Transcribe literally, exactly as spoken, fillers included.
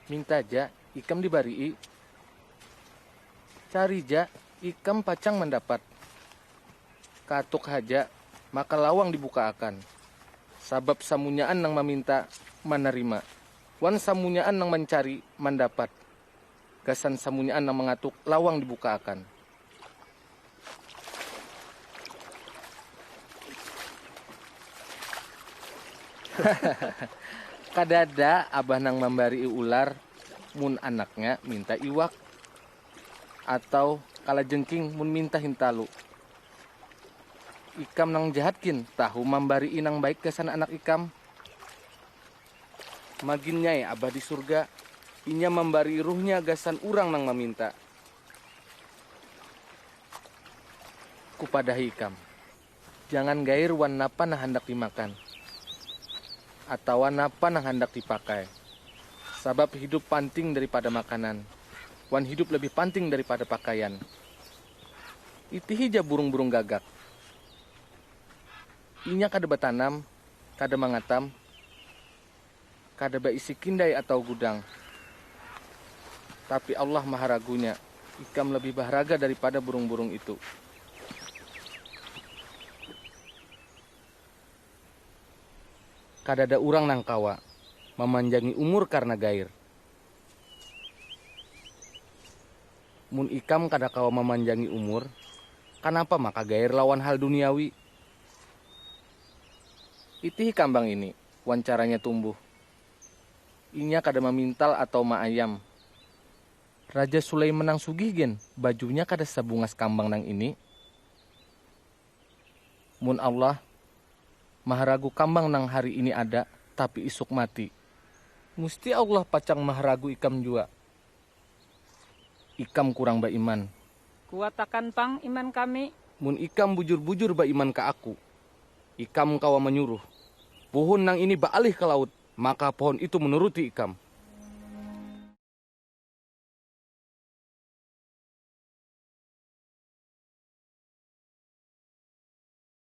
Minta ja, ikam dibarii. Cari ja, ikam pacang mandapat. Katuk haja, maka lawang dibukaakan. Sabab samunyaan nang maminta, manarima. Wan samunyaan nang mancari, mandapat. Gasan samunyaan nang mangatuk, lawang dibukaakan. Kadada abah nang mambarii ular mun anaknya minta iwak, atau kalajengking mun minta hintalu. Ikam nang jahat gin tahu mambarii nang baik gasan anak ikam. Maginnyae Abah di surga, inya mambarii ruhnya gasan urang nang maminta. Kupadahi ikam, jangan gair wan napa nang handak dimakan, atawa napa nang handak dipakai. Sabab hidup panting daripada makanan, wan hidup labih panting daripada pakaian. Itihi ja burung-burung gagak. Inya kada batanam, kada mangatam, kada baisi kindai atau gudang. Tapi Allah maharagunya, ikam labih baharaga daripada burung-burung itu. Kadada urang nang kawa mamanjangi umur karna gair. Mun ikam kada kawa mamanjangi umur, kanapa maka gair lawan hal duniawi? Itihi kambang ini, wan caranya tumbuh. Inya kada mamintal atau maayam. Raja Sulaiman nang sugih gin, bajunya kada sabungas kambang nang ini. Mun Allah maharagu kambang nang hari ini ada, tapi isuk mati, musti Allah pacang maharagu ikam jua. Ikam kurang baiman. Kuatakan pang iman kami. Mun ikam bujur-bujur baiman ka Aku, ikam kawa manyuruh puhun nang ini baalih ka laut, maka pohon itu manuruti ikam.